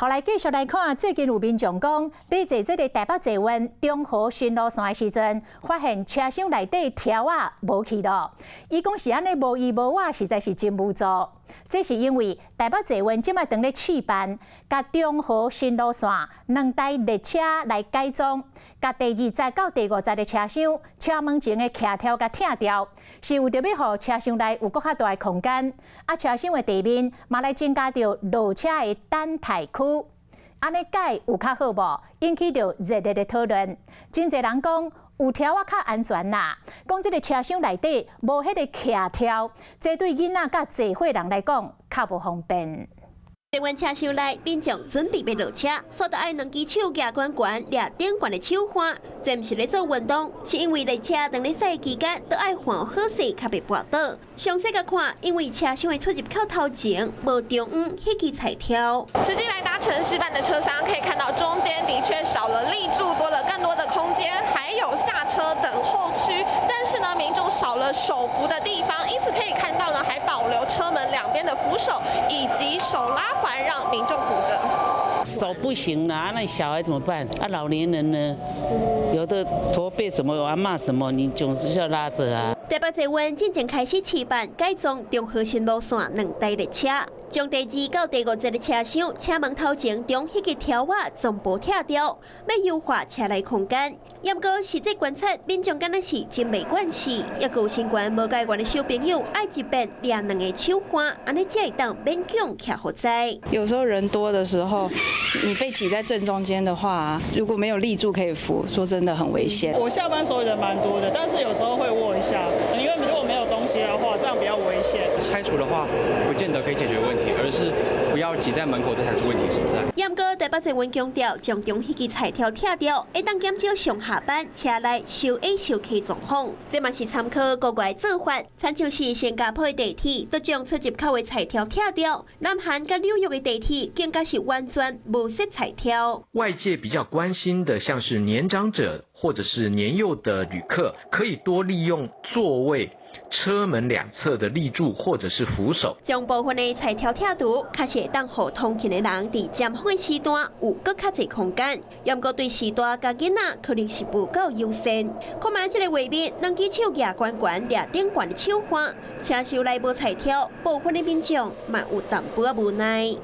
好，來繼續來看，最近有民眾講，佇坐這个台北捷運中和新路線的時陣，發現車廂內底柱仔無去囉。伊講是按呢無伊無我，實在是真無助。這是因為台北捷運這擺當咧試辦，共中和新路線兩台列車來改裝，共第二節到第五節的車廂車門前的徛柱共拆掉，是為著欲予車廂內有閣較大的空間。啊，車廂的地面嘛來增加著落車的等待區。按呢改有較好無？引起著熱烈的討論。真濟人講有柱仔較安全啦。講這个車廂內底無彼个徛柱，這對囡仔佮坐伙人來講較無方便。捷運車廂內，民眾準備欲落車，煞著愛兩支手舉懸懸，掠頂懸的手環。這毋是咧做運動，是因為列車當咧駛期間，都愛換好勢，較袂跋倒。詳細共看，因為車廂的出入口頭前無中央彼支彩柱。實際來搭乘試辦的車廂，可以看到中間的確少了立柱，多了更多的空間，還有下車等候區。但是呢，民眾少了手扶的地方，因此可以看到呢，還保留車門兩邊的扶手以及手拉環，讓民眾扶着。手不行了，那小孩怎麼辦？啊，老年人呢？有的駝背什麼，阿嬤什麼，你總是要拉着啊。台北捷運進前開始試辦改裝中和新路線兩台列車，將第二到第五節的車廂車門頭前中彼支柱仔全部拆掉，欲優化車內空間。毋過實際觀察，民眾敢若是真袂慣勢，猶閣有身懸無共懸的小朋友愛一邊掠兩个手環，按呢才會當勉強徛予在。有時候人多的時候，你被擠在正中間的話，如果沒有立柱可以扶，說真的很危險。我下班時候人蠻多的，但是有時候會握一下，因為如果沒有東西的話，這樣比較危險。拆除的話，不見得可以解決問題，而是不要擠在門口，這才是問題所在。毋過台北捷運強調，將中彼支彩柱拆掉，會當減少上下班車內相挨相㧎狀況。這嘛是參考國外做法，親像是新加坡的地鐵，都將出入口的彩柱拆掉；南韓佮紐約的地鐵更加是完全無設彩柱。外界比較關心的，像是年長者或者是年幼的旅客，可以多利用座位車門兩側的立柱或者是扶手。將部分的彩柱拆除，確實會當予通勤的人佇尖峰的時段有閣較濟空間。毋過對序大佮囡仔可能是無夠友善。看覓這个畫面，兩支手舉懸懸掠頂懸的手環，車廂內無彩柱，部分的民眾嘛有淡薄仔無奈。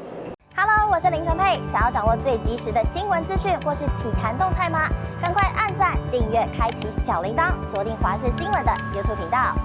Hello，我是林純佩，想要掌握最及時的新聞資訊或是體壇動態嗎？趕快按讚、訂閱、開啟小鈴鐺，鎖定華視新聞的 YouTube 頻道。